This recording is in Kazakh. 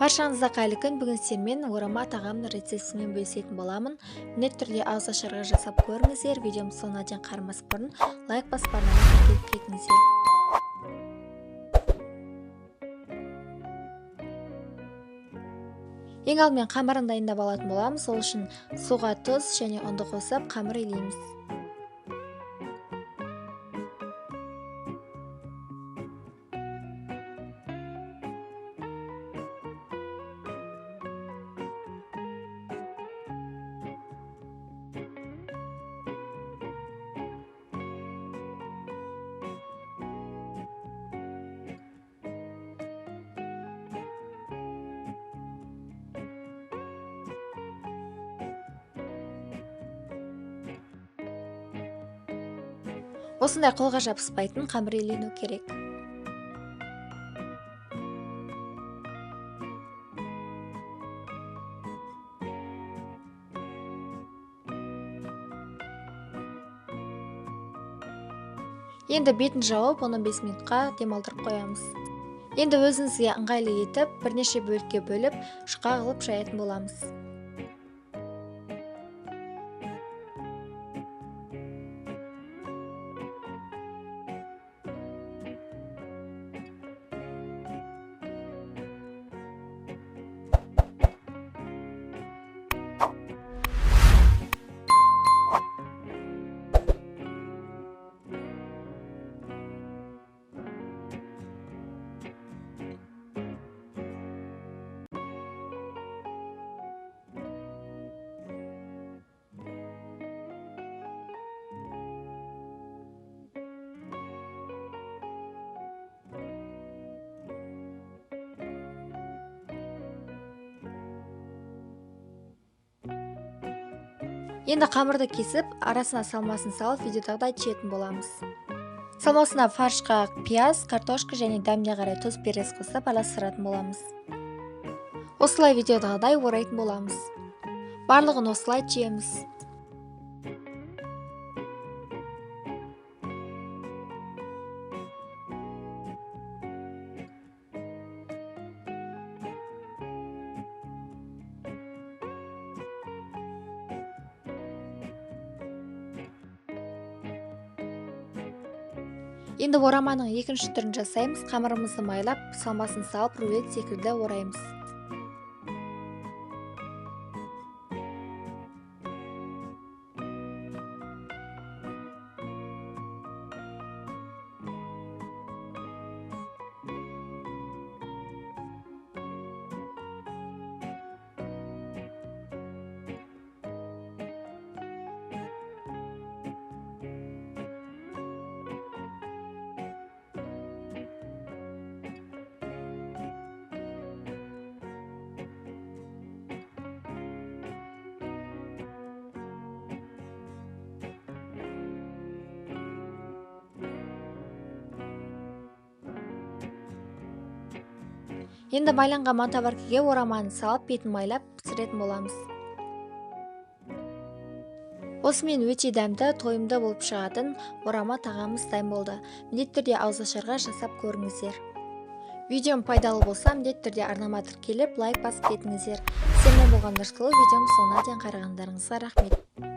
Баршаңызға қайырлы күн. Бүгін сіздермен орама тағамның рецептімен бөлісетін боламын. Міндетті түрде ауызашарға жасап көріңіздер. Видеомды соңына дейін қарамас бұрын лайк басып арнама тіркеліп кетіңіздер. Ең алдымен қамырын дайындап алатын боламыз. Ол үшін суға тұз және ұнды қосып қамыр илейміз. Осындай қолға жабыспайтын қамыр илену керек. Енді бетін жауып, 15 минутқа демалдырып қоямыз. Енді өзіңізге ыңғайлы етіп, бірнеше бөлікке бөліп, жұқа қылып жаятын боламыз. Енді қамырды кесіп, арасына салмасын салып, видеодағыдай түйетін боламыз. Салмасына фаршқа пияз, картошка және дәміне қарай тұз, перец қосып араластыратын боламыз. Осылай видеодағыдай орайтын боламыз. Барлығын осылай түйеміз. Енді ораманың екінші түрін жасаймыз. Қамырымызды майлап, салмасын салып, рулет секілді ораймыз. Енді майланған мантоваркіге ораманы салып, бетін майлап пісіретін боламыз. Осымен өте дәмді, тойымды болып шығатын орама тағамымыз дайын болды. Міндетті түрде ауызашарға жасап көріңіздер. Видеом пайдалы болса, міндетті түрде арнама тіркеліп, лайк басып кетіңіздер. Сіздермен болған Нұрсұлу, видеоның соңына дейін қарағандарыңызға рахмет.